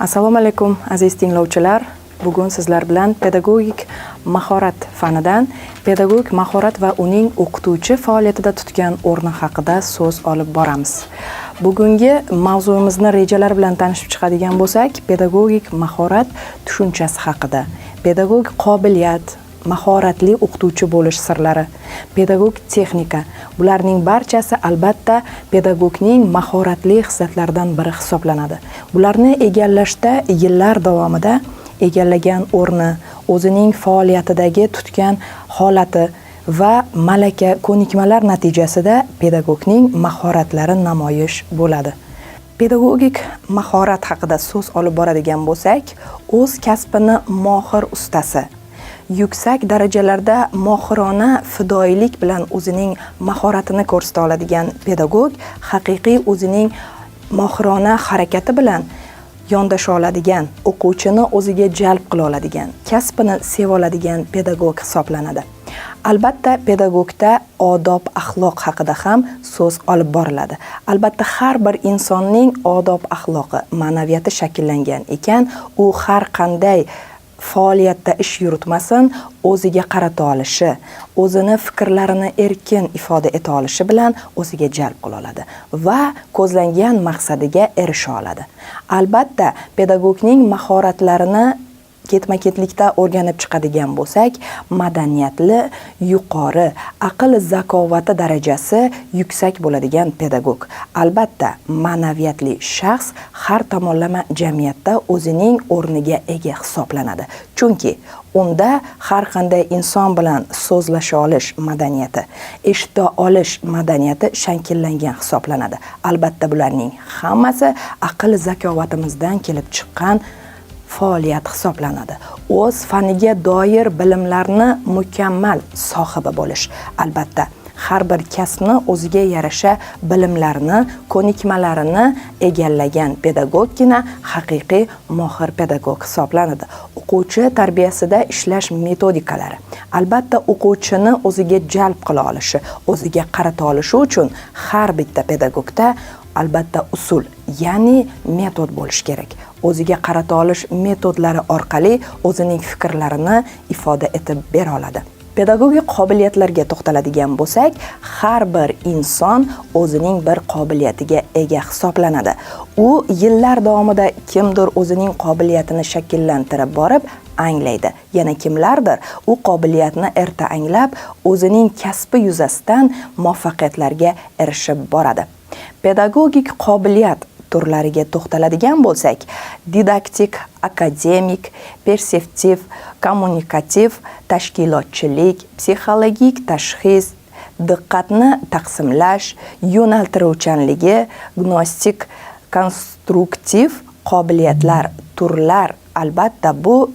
Assalomu alaykum, aziz tinglovchilar. Bugun sizlar bilan pedagogik mahorat fanidan pedagogik mahorat va uning o'qituvchi faoliyatida tutgan o'rni haqida so'z olib boramiz. Bugungi mavzuimizni rejalar bilan tanishib chiqadigan bo'lsak, pedagogik mahorat tushunchasi haqida, pedagogik qobiliyat, mahoratli o'qituvchi bo'lish sirlari, pedagogik texnika, bularning barchasi, albatta, pedagogning mahoratli xislatlaridan biri hisoblanadi. Bularni egallashda yillar davomida egallagan o'rni, o'zining faoliyatidagi tutgan holati va malaka, ko'nikmalar natijasida pedagogning mahoratlari namoyish bo'ladi. Pedagogik mahorat haqida so'z olib boradigan bo'lsak, o'z kasbini mohir ustasi, yuksak darajalarda mohirona fidoyilik bilan o'zining mahoratini ko'rsata oladigan pedagog, haqiqiy o'zining mohirona harakati bilan yondasha oladigan, o'quvchini o'ziga jalb qila oladigan, kasbini seva oladigan pedagog hisoblanadi. Albatta, pedagogda odob axloq haqida ham so'z olib boriladi. Albatta, har bir insonning odob axloqi, ma'naviyati shakllangan ekan, u har qanday faoliyatda ish yuritmasin, o'ziga qarata olishi, o'zini fikrlarini erkin ifoda eta olishi bilan o'ziga jalb qila oladi va ko'zlangan maqsadiga erisha oladi. Albatta, pedagogning mahoratlarini ketma ketlikda o'rganib chiqadigan bo'lsak, madaniyatli, yuqori aql zakovati darajasi yuksak bo'ladigan pedagog, albatta, ma'naviyatli shaxs har tomonlama jamiyatda o'zining o'rniga ega hisoblanadi, chunki unda har qanday inson bilan so'zlasha olish madaniyati, eshita olish madaniyati shakllangan hisoblanadi. Albatta, bularning hammasi aql zakovatimizdan kelib chiqqan faoliyat hisoblanadi. O'z faniga doir bilimlarni mukammal sohibi bo'lish. Albatta, har bir kasbni o'ziga yarasha bilimlarni, ko'nikmalarini egallagan pedagoggina haqiqiy mohir pedagog hisoblanadi. O'quvchi tarbiyasida ishlash metodikalari. Albatta, o'quvchini o'ziga jalb qila olishi, o'ziga qarata olishi uchun har bitta pedagogda, albatta, usul, ya'ni metod bo'lishi kerak. O'ziga qarata olish metodlari orqali o'zining fikrlarini ifoda etib bera oladi. Pedagogik qobiliyatlarga to'xtaladigan bo'lsak, har bir inson o'zining bir qobiliyatiga ega hisoblanadi. U yillar davomida kimdir o'zining qobiliyatini shakllantirib borib anglaydi. Yana kimlardir u qobiliyatni erta anglab, o'zining kasbi yuzasidan muvaffaqiyatlarga erishib boradi. Pedagogik qobiliyat turlariga to'xtaladigan bo'lsak, didaktik, akademik, perseptiv, kommunikativ, tashkilotchilik, psixologik tashxis, diqqatni taqsimlash, yo'naltiruvchanligi, gnostik, konstruktiv qobiliyatlar, turlar, albatta, bu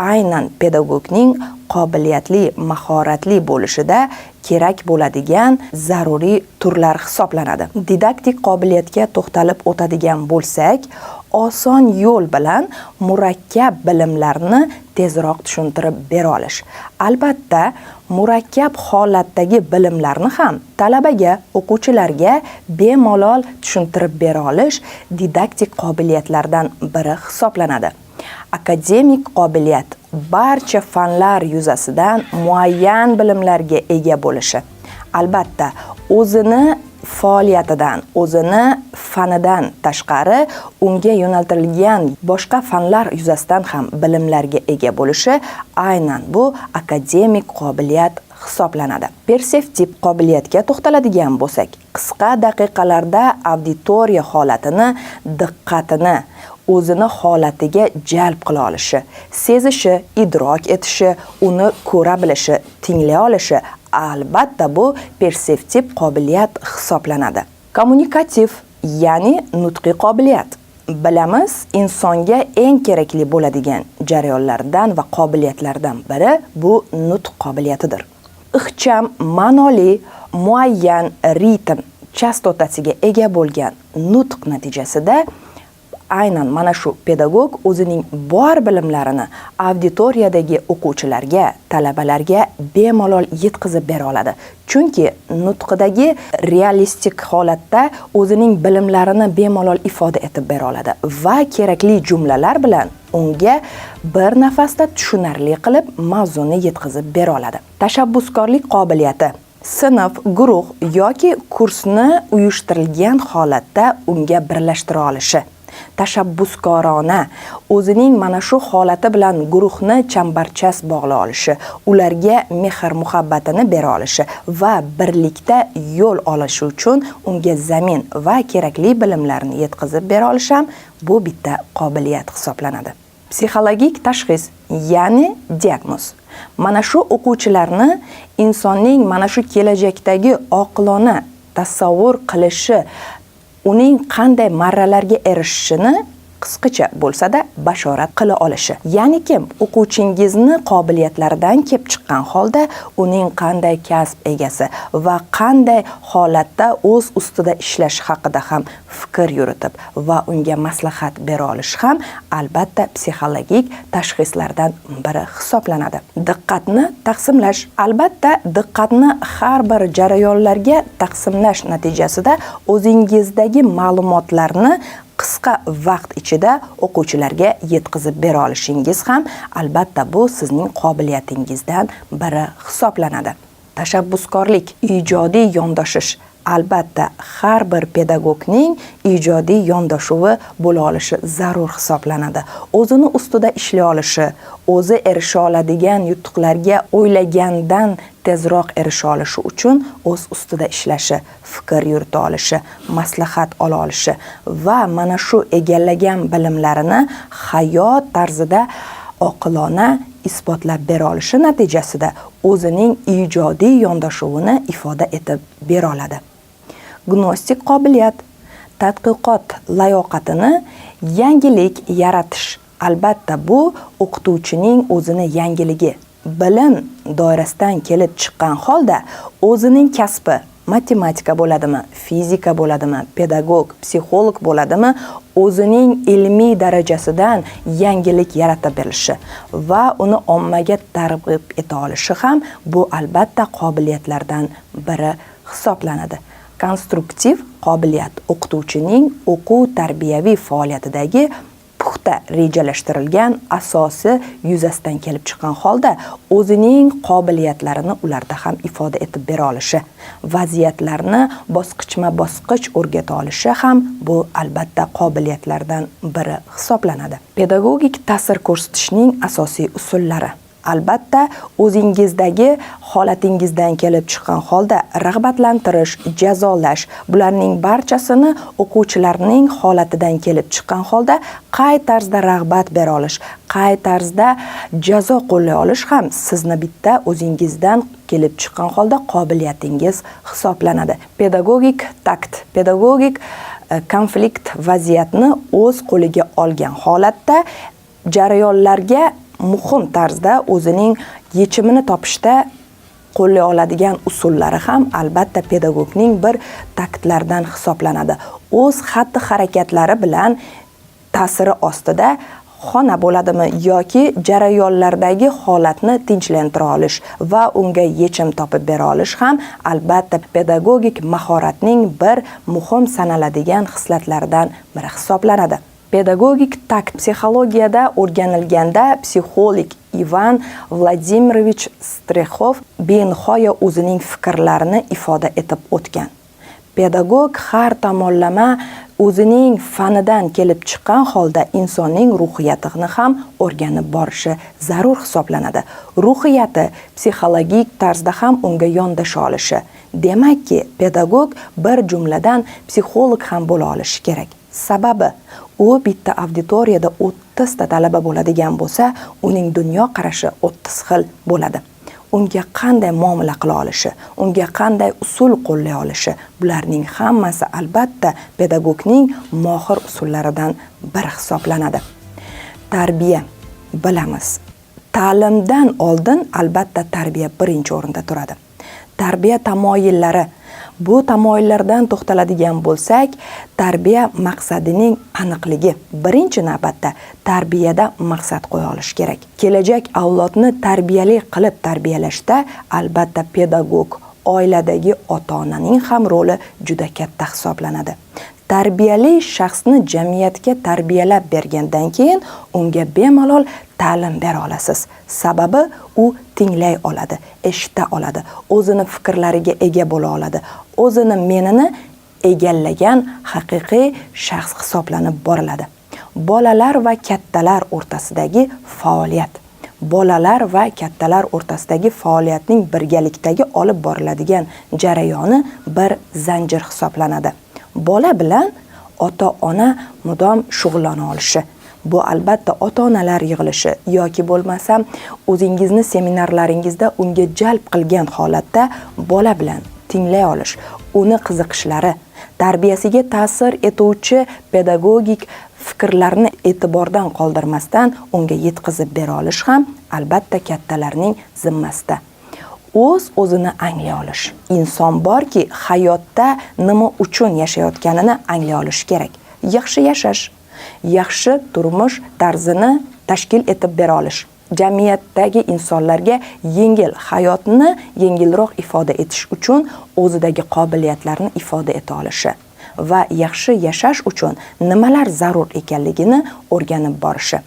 aynan pedagogning qobiliyatli, mahoratli bo'lishida kerak bo'ladigan zaruriy turlar hisoblanadi. Didaktik qobiliyatga to'xtalib o'tadigan bo'lsak, oson yo'l bilan murakkab bilimlarni tezroq tushuntirib bera olish. Albatta, murakkab holatdagi bilimlarni ham talabaga, o'quvchilarga bemalol tushuntirib bera olish didaktik qobiliyatlardan biri hisoblanadi. Akademik qobiliyat barcha fanlar yuzasidan muayyan bilimlarga ega bo'lishi. Albatta, o'zini faoliyatidan, o'zini fanidan tashqari unga yo'naltirilgan boshqa fanlar yuzasidan ham bilimlarga ega bo'lishi, aynan bu akademik qobiliyat hisoblanadi. Perseptiv qobiliyatga to'xtaladigan bo'lsak, qisqa daqiqalarda auditoriya holatini, diqqatini o'zini holatiga jalb qila olishi, sezishi, idrok etishi, uni ko'ra bilishi, tinglay olishi, albatta, bu perseptiv qobiliyat hisoblanadi. Kommunikativ, ya'ni nutqiy qobiliyat. Bilamiz, insonga eng kerakli bo'ladigan jarayonlardan va qobiliyatlardan biri bu nutq qobiliyatidir. Ixcham, ma'noli, muayyan ritm chastotasiga ega bo'lgan nutq natijasida Aynan mana shu pedagog o'zining bor bilimlarini auditoriyadagi o'quvchilarga, talabalarga bemalol yetkazib bera oladi. Chunki nutqidagi realistik holatda o'zining bilimlarini bemalol ifoda etib bera oladi va kerakli jumlalar bilan unga bir nafasda tushunarli qilib mavzuni yetkazib bera oladi. Tashabbuskorlik qobiliyati: sinf, guruh yoki kursni uyushtirilgan holatda unga birlashtira olishi, tashabbuskorona o'zining mana shu holati bilan guruhni chambarchas bog'lay olishi, ularga mehr muhabbatini bera olishi va birlikda yo'l olishi uchun unga zamin va kerakli bilimlarni yetkazib bera olishi ham bu bitta qobiliyat hisoblanadi. Psixologik tashxis, ya'ni diagnoz. Mana shu o'quvchilarni insonning mana shu kelajakdagi oqilona tasavvur qilishi, uning qanday marralarga erishishini qisqacha bo'lsa-da bashorat qila olishi. Ya'ni kim o'quvchingizni qobiliyatlaridan kelib chiqqan holda uning qanday kasb egasi va qanday holatda o'z ustida ishlash haqida ham fikr yuritib va unga maslahat bera olish ham albatta psixologik tashxislardan biri hisoblanadi. Diqqatni taqsimlash. Albatta, diqqatni har bir jarayonlarga taqsimlash natijasida o'zingizdagi ma'lumotlarni qisqa vaqt ichida o'quvchilarga yetkazib bera olishingiz ham albatta bu sizning qobiliyatingizdan biri hisoblanadi. Tashabbuskorlik, ijodiy yondashish. Albatta, har bir pedagogning ijodiy yondashuvi bo'la olishi zarur hisoblanadi. O'zini ustida ishlay olishi, o'zi erisha oladigan yutuqlarga o'ylagandan tezroq erisha olishi uchun o'z ustida ishlashi, fikr yurita olishi, maslahat ola olishi va mana shu egallagan bilimlarini hayot tarzida oqilona isbotlab bera olishi natijasida o'zining ijodiy yondashuvini ifoda etib bera oladi. Gnostik qobiliyat, tadqiqot layoqatini yangilik yaratish. Albatta, bu o'qituvchining o'zini yangiligi, bilim doirasidan kelib chiqqan holda o'zining kasbi, matematika bo'ladimi, fizika bo'ladimi, pedagog, psixolog bo'ladimi, o'zining ilmiy darajasidan yangilik yarata bilishi va uni ommaga targ'ib eta olishi ham bu albatta qobiliyatlardan biri hisoblanadi. Konstruktiv qobiliyat: o'qituvchining o'quv tarbiyaviy faoliyatidagi puxta rejalashtirilgan asosi yuzasidan kelib chiqqan holda o'zining qobiliyatlarini ularda ham ifoda etib bera olishi, vaziyatlarni bosqichma-bosqich o'rgata olishi ham bu albatta qobiliyatlardan biri hisoblanadi. Pedagogik ta'sir ko'rsatishning asosiy usullari. Albatta, o'zingizdagi holatingizdan kelib chiqqan holda rag'batlantirish, jazolash, bularning barchasini o'quvchilarning holatidan kelib chiqqan holda qay tarzda rag'bat bera olish, qay tarzda jazo qo'llay olish ham sizni bitta o'zingizdan kelib chiqqan holda qobiliyatingiz hisoblanadi. Pedagogik takt, pedagogik konflikt vaziyatni o'z qo'liga olgan holatda jarayonlarga muhim tarzda o'zining yechimini topishda qo'llay oladigan usullari ham albatta pedagogning bir taktlardan hisoblanadi. O'z xatti-harakatlari bilan ta'siri ostida xona bo'ladimi yoki jarayonlardagi holatni tinchlantira olish va unga yechim topib bera olish ham albatta pedagogik mahoratning bir muhim sanaladigan xislatlaridan biri hisoblanadi. Pedagogik takt psixologiyada o'rganilganda psixolog Ivan Vladimirovich Strexov benihoya o'zining fikrlarini ifoda etib o'tgan. Pedagog har tomonlama o'zining fanidan kelib chiqqan holda insonning ruhiyatini ham o'rganib borishi zarur hisoblanadi. Ruhiyati psixologik tarzda ham unga yondasha olishi. Demakki, pedagog bir jumladan psixolog ham bo'la olishi kerak. Sababi, u bitta auditoriyada 30 ta talaba bo'ladigan bo'lsa, uning dunyoqarashi 30 xil bo'ladi. Unga qanday muomala qila olishi, unga qanday usul qo'llay olishi, bularning hammasi albatta pedagogning mohir usullaridan biri hisoblanadi. Tarbiya, bilamiz. Ta'limdan oldin albatta tarbiya birinchi o'rinda turadi. Tarbiya tamoyillari Bu tamoyillardan to'xtaladigan bo'lsak, tarbiya maqsadining aniqligi. Birinchi navbatda tarbiyada maqsad qo'ya olish kerak. Kelajak avlodni tarbiyali qilib tarbiyalashda albatta pedagog, oiladagi ota-onaning ham roli juda katta hisoblanadi. Tarbiyali shaxsni jamiyatga tarbiyalab bergandan keyin unga bemalol ta'lim bera olasiz. Sababi u tinglay oladi, eshita oladi, o'zini fikrlariga ega bo'la oladi, o'zini menini egallagan haqiqiy shaxs hisoblanib boriladi. Bolalar va kattalar o'rtasidagi faoliyat. Bolalar va kattalar o'rtasidagi faoliyatning birgalikdagi olib boriladigan jarayoni bir zanjir hisoblanadi. Bola bilan ota-ona mudom shug'ullana olishi. Bu albatta ota-onalar yig'ilishi yoki bo'lmasam o'zingizni seminarlaringizda unga jalb qilgan holatda bola bilan tinglay olish, uni qiziqishlari, tarbiyasiga ta'sir etuvchi pedagogik fikrlarni e'tibordan qoldirmasdan unga yetkazib bera olish ham albatta kattalarning zimmasida. O'z o'zini anglay olish. Inson borki, hayotda nima uchun yashayotganini anglay olish kerak. Yaxshi yashash, yaxshi turmush tarzini tashkil etib bera olish. Jamiyatdagi insonlarga yengil hayotni yengilroq ifoda etish uchun o'zidagi qobiliyatlarni ifoda eta olishi va yaxshi yashash uchun nimalar zarur ekanligini o'rganib borishi.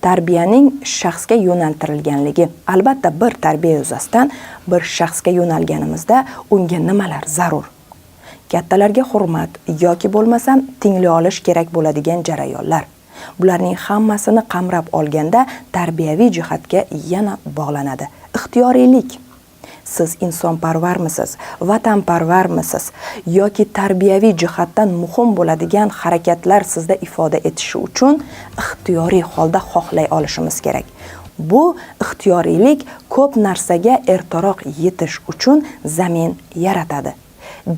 Tarbiyaning shaxsga yo'naltirilganligi. Albatta bir tarbiya yuzasidan bir shaxsga yo'nalganimizda unga nimalar zarur? Kattalarga hurmat yoki bo'lmasam tinglay olish kerak bo'ladigan jarayonlar. Bularning hammasini qamrab olganda tarbiyaviy jihatga yana bog'lanadi. Ixtiyoriylik. Siz insonparvarmisiz, vatanparvarmisiz yoki tarbiyaviy jihatdan muhim bo'ladigan harakatlar sizda ifoda etishi uchun ixtiyoriy holda xohlay olishimiz kerak. Bu ixtiyoriylik ko'p narsaga ertaroq yetish uchun zamin yaratadi.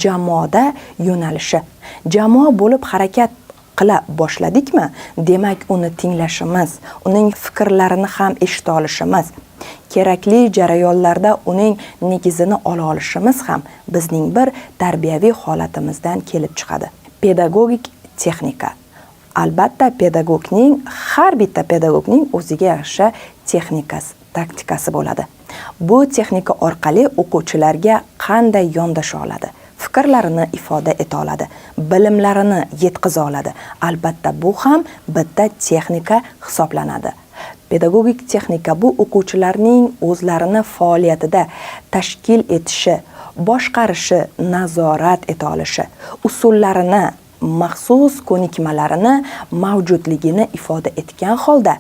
Jamoada yo'nalishi. Jamoa bo'lib harakat qila boshladikmi, demak uni tinglashimiz, uning fikrlarini ham eshita olishimiz, kerakli jarayonlarda uning negizini ola olishimiz ham bizning bir tarbiyaviy holatimizdan kelib chiqadi. Pedagogik texnika. Albatta pedagogning, har bitta pedagogning o'ziga yarasha texnikasi, taktikasi bo'ladi. Bu texnika orqali o'quvchilarga qanday yondasha oladi, fikrlarini ifoda eta oladi, bilimlarini yetkaza oladi. Albatta bu ham bitta texnika hisoblanadi. Pedagogik texnika bu o'quvchilarning o'zlarini faoliyatida tashkil etishi, boshqarishi, nazorat eta olishi, usullarini, maxsus ko'nikmalarini mavjudligini ifoda etgan holda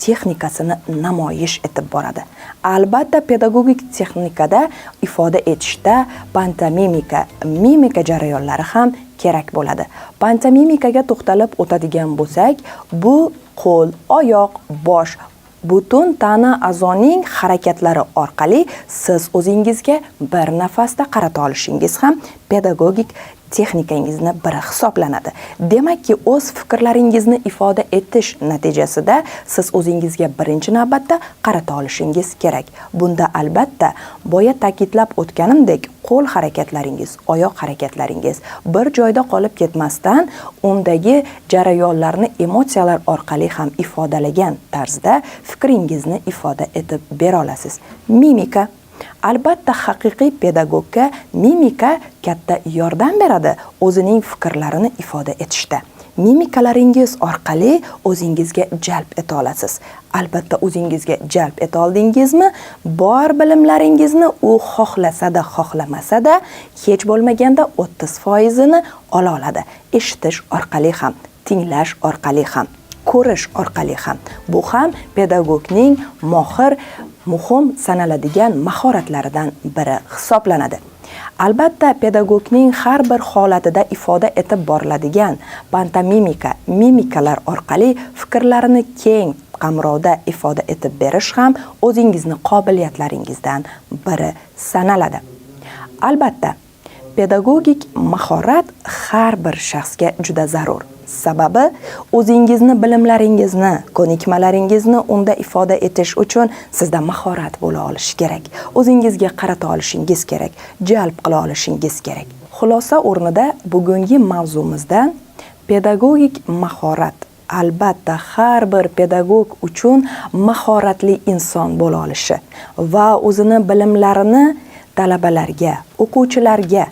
texnikasini namoyish etib boradi. Albatta pedagogik texnikada ifoda etishda pantomimika, mimika jarayonlari ham kerak bo'ladi. Pantomimikaga to'xtalib o'tadigan bo'lsak, bu qo'l, oyoq, bosh, butun tana a'zoning harakatlari orqali siz o'zingizga bir nafasda qarata olishingiz ham pedagogik texnikangizni biri hisoblanadi. Demakki, o'z fikrlaringizni ifoda etish natijasida siz o'zingizga birinchi navbatda qarata olishingiz kerak. Bunda albatta boya ta'kidlab o'tganimdek, qo'l harakatlaringiz, oyoq harakatlaringiz bir joyda qolib ketmasdan, undagi jarayonlarni emotsiyalar orqali ham ifodalagan tarzda fikringizni ifoda etib bera olasiz. Mimika. Albatta haqiqiy pedagogga mimika katta yordam beradi o'zining fikrlarini ifoda etishda. Mimikalaringiz orqali o'zingizga jalb eta olasiz. Albatta o'zingizga jalb eta oldingizmi, bor bilimlaringizni u xohlasa-da, xohlamasa-da hech bo'lmaganda 30%ini ola oladi. Eshitish orqali ham, tinglash orqali ham, ko'rish orqali ham. Bu ham pedagogning mohir, muhim sanaladigan mahoratlaridan biri hisoblanadi. Albatta pedagogning har bir holatida ifoda etib boriladigan pantomimika, mimikalar orqali fikrlarini keng qamrovda ifoda etib berish ham o'zingizni qobiliyatlaringizdan biri sanaladi. Albatta pedagogik mahorat har bir shaxsga juda zarur. Sababi o'zingizni bilimlaringizni, ko'nikmalaringizni unda ifoda etish uchun sizda mahorat bo'la olishi kerak. O'zingizga qarata olishingiz kerak, jalb qila olishingiz kerak. Xulosa o'rnida bugungi mavzumizdan pedagogik mahorat albatta har bir pedagog uchun mahoratli inson bo'la olishi va o'zini bilimlarini talabalarga, o'quvchilarga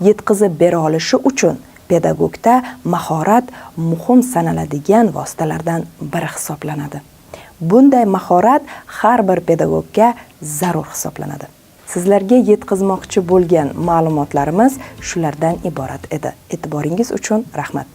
yetkazib bera olishi uchun pedagogda mahorat muhim sanaladigan vositalardan biri hisoblanadi. Bunday mahorat har bir pedagogga zarur hisoblanadi. Sizlarga yetkazmoqchi bo'lgan ma'lumotlarimiz shulardan iborat edi. E'tiboringiz uchun rahmat.